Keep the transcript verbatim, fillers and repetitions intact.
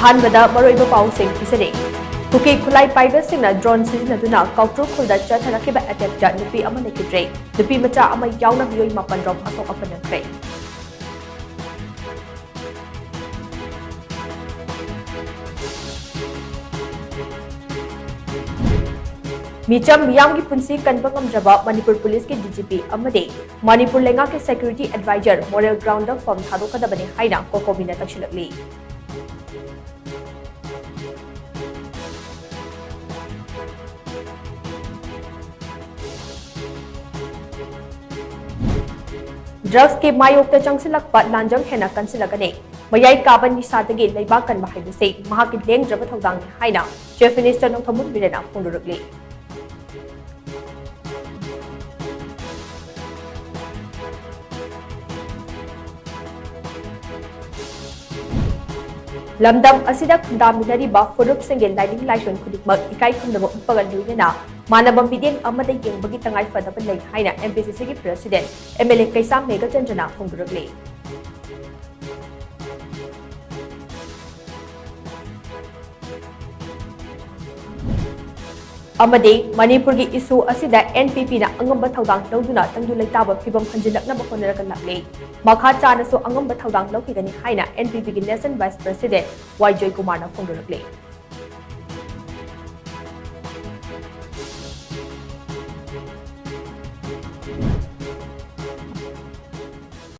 ꯑꯍꯥꯟꯕꯗ ꯃꯔꯨꯑꯣꯏꯕ ꯄꯥꯎꯁꯤꯡ ꯄꯤꯖꯔꯤ꯫ ꯀꯨꯀꯤ ꯈꯨꯠꯂꯥꯏ ꯄꯥꯏꯕꯁꯤꯡꯅ drone ꯁꯤꯖꯤꯟꯅꯗꯨꯅ ꯀꯥꯎꯇ꯭ꯔꯨ ꯈꯨꯜꯗ ꯆꯠꯊꯔꯛꯈꯤꯕ attackꯇ ꯅꯨꯄꯤ ꯑꯃ ꯂꯩꯈꯤꯗ꯭ꯔꯦ꯫ ꯅꯨꯄꯤ ꯃꯆꯥ ꯑꯃ ꯌꯥꯎꯅ ꯃꯤꯑꯣꯏ ꯃꯥꯄꯟ ꯔꯣꯝ ꯑꯁꯣꯛ ꯑꯄꯟ ꯅꯪꯈ꯭ꯔꯦ꯫ ꯃꯤꯆꯝ ꯃꯤꯌꯥꯝꯒꯤ ꯄꯨꯟꯁꯤ ꯀꯟꯕ ꯉꯝꯗ꯭ꯔꯕ ꯃꯅꯤꯄꯨꯔ ꯄꯨꯂꯤꯁꯀꯤ DGP ꯑꯃꯗꯤ ꯃꯅꯤꯄꯨꯔ ꯂꯩꯉꯥꯛꯀꯤ security advisor moral groundꯗ ꯐꯝ ꯊꯥꯗꯣꯛꯀꯗꯕꯅꯤ ꯍꯥꯏꯅ COCOMIꯅ ꯇꯛꯁꯤꯜꯂꯛꯂꯤ꯫ Drugsꯀꯤ ꯃꯥꯌꯣꯛꯇ ꯆꯪꯁꯤꯜꯂꯛꯄ ꯂꯥꯟꯖꯪ ꯍꯦꯟꯅ ꯀꯟꯁꯤꯜꯂꯛꯀꯅꯤ꯫ ꯃꯌꯥꯏ ꯀꯥꯕ ꯅꯤꯁꯥꯗꯒꯤ ꯂꯩꯕꯥꯛ ꯀꯟꯕ ꯍꯥꯏꯕꯁꯤ ꯃꯍꯥꯛꯀꯤ ꯂꯦꯡꯗ꯭ꯔꯕ ꯊꯧꯗꯥꯡꯅꯤ ꯍꯥꯏꯅ Chief Minister ꯅꯣꯡꯊꯣꯝꯕꯝ ꯕꯤꯔꯦꯟꯅ ꯐꯣꯡꯗꯣꯔꯛꯂꯤ꯫ ꯂꯝꯗꯝ ꯑꯁꯤꯗ ꯈꯨꯟꯗꯥꯃꯤꯟꯅꯔꯤꯕ ꯐꯨꯔꯨꯞꯁꯤꯡꯒꯤ ꯂꯥꯏꯅꯤꯡ ꯂꯥꯏꯁꯣꯟ ꯈꯨꯗꯤꯡꯃꯛ ꯏꯀꯥꯏ ꯈꯨꯝꯅꯕ ꯎꯠꯄꯒ ꯂꯣꯏꯅꯅ ꯃꯥꯟꯅꯕ ꯃꯤꯠꯌꯦꯡ ꯑꯃꯗ ꯌꯦꯡꯕꯒꯤ ꯇꯉꯥꯏ ꯐꯗꯕ ꯂꯩ ꯍꯥꯏꯅ MPCCꯒꯤ President MLA ꯀꯩꯁꯥꯝ ꯃꯦꯘꯆꯟꯗ꯭ꯔꯅ ꯐꯣꯡꯗꯣꯔꯛꯂꯤ꯫ ꯑꯃꯗꯤ ꯃꯅꯤꯄꯨꯔꯒꯤ issue ꯑꯁꯤꯗ NPPꯅ ꯑꯉꯝꯕ ꯊꯧꯗꯥꯡ ꯂꯧꯗꯨꯅ ꯇꯪꯗꯨ ꯂꯩꯇꯥꯕ ꯐꯤꯕꯝ ꯍꯟꯖꯤꯜꯂꯛꯅꯕ ꯍꯣꯠꯅꯔꯒ ꯂꯥꯛꯂꯤ꯫ ꯃꯈꯥ ꯇꯥꯅꯁꯨ ꯑꯉꯝꯕ ꯊꯧꯗꯥꯡ ꯂꯧꯈꯤꯒꯅꯤ ꯍꯥꯏꯅ NPPꯒꯤ National Vice President ꯋꯥꯏ ꯖꯣꯏꯀꯨꯃꯥꯔꯅ ꯐꯣꯡꯗꯣꯔꯛꯂꯤ꯫